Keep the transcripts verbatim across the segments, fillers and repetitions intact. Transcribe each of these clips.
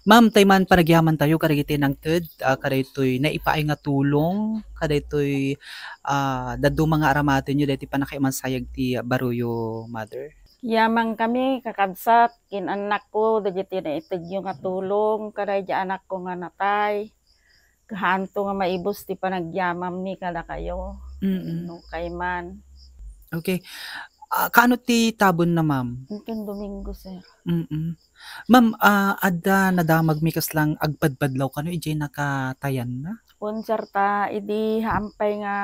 Ma'am, tay man panagyamantayo kadagiti nangted, ah, kadaytoy naipaay nga tulong, kadaytoy, ah, dadduma nga aramatenyo daytoy pannakaimansayag ti baroyo, mother? Yaman kami, kakabsat, ken annakko, dagiti naitedyo nga tulong, kadaydi anakko nga natay. Kahanto nga maibus ti panagyamammi kadakayo. Mm. No kay man. Okay. Ah, kaano ti tabonna, ma'am? Inton Domingo, sir. Mm. Ma'am, ah, adda nadamagmi kaslang agpadpadlaw kano idiay nakatayanna? Wen, sir, ta idi haampay nga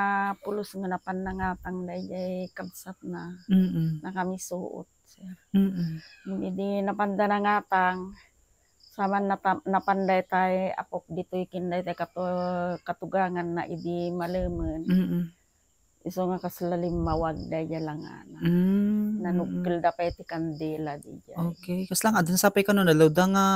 pulos nga napan nangatang daydiay kabsatna, Mm. nakamisuot, sir. Mm. Ngem idi napanda nangatang, saman nata-, napan daytay apok ditoy ken daytay katu-, katuganganna idi malemen. Mm. Isu nga kasla limmawag daydiay langana. Mm, mm. Nanukkelda pay ti kandila daydiay. Okay. Kasla nga, adun sapay kano nalawda nga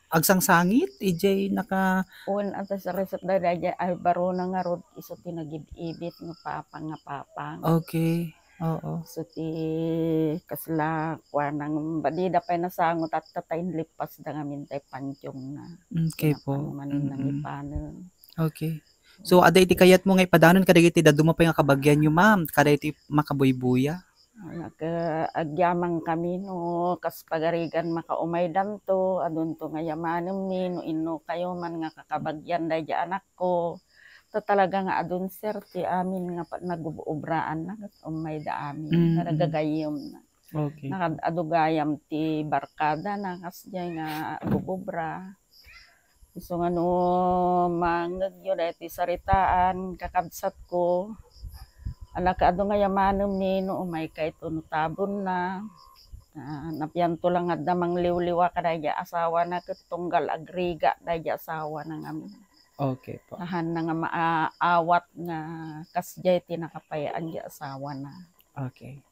agsangsangit, idiay naka- Wen, ata sa resep daydiay, ay, barona ngarud, isu ti nagibibit nga papang, nga papang. Okay. Oo. So, ti kasla, kuana, badida pay nasango, tatta ta inlippasda ngamin tay pantiongna. Okay po. Pinapan man Mm-mm. nangipanen. Okay. So, adda iti kayatmo nga ipadanon kadagiti dadduma pay nga kabagianyo, ma'am, kadagiti makabuybuya? Naka-, agyaman kami no kas pagarigan makaumaydanto, adunto nga yamanemmi no inno kayo man nga kakabagian daydi anakko. Ta talaga nga adun, sir, ti amin nga pa-, nagub-ubraan na ket umayda amin. Mm. Nga nagagayem na. Okay. Nakaad-adu gayam ti barkada na kasdiay nga agububra. Isu nga no mangngegyo daytoy saritaan, kakabsatko, ala ka adu nga yamanemmi no umay kayto no tabonna. Ah, napianto lang adda mangliwliwa kadaydi asawana ket tunggal agriga daydi asawana ngamin. Okay po. Ahanna nga maawat nga kasdiay ti nakapayaan di asawana. Okay.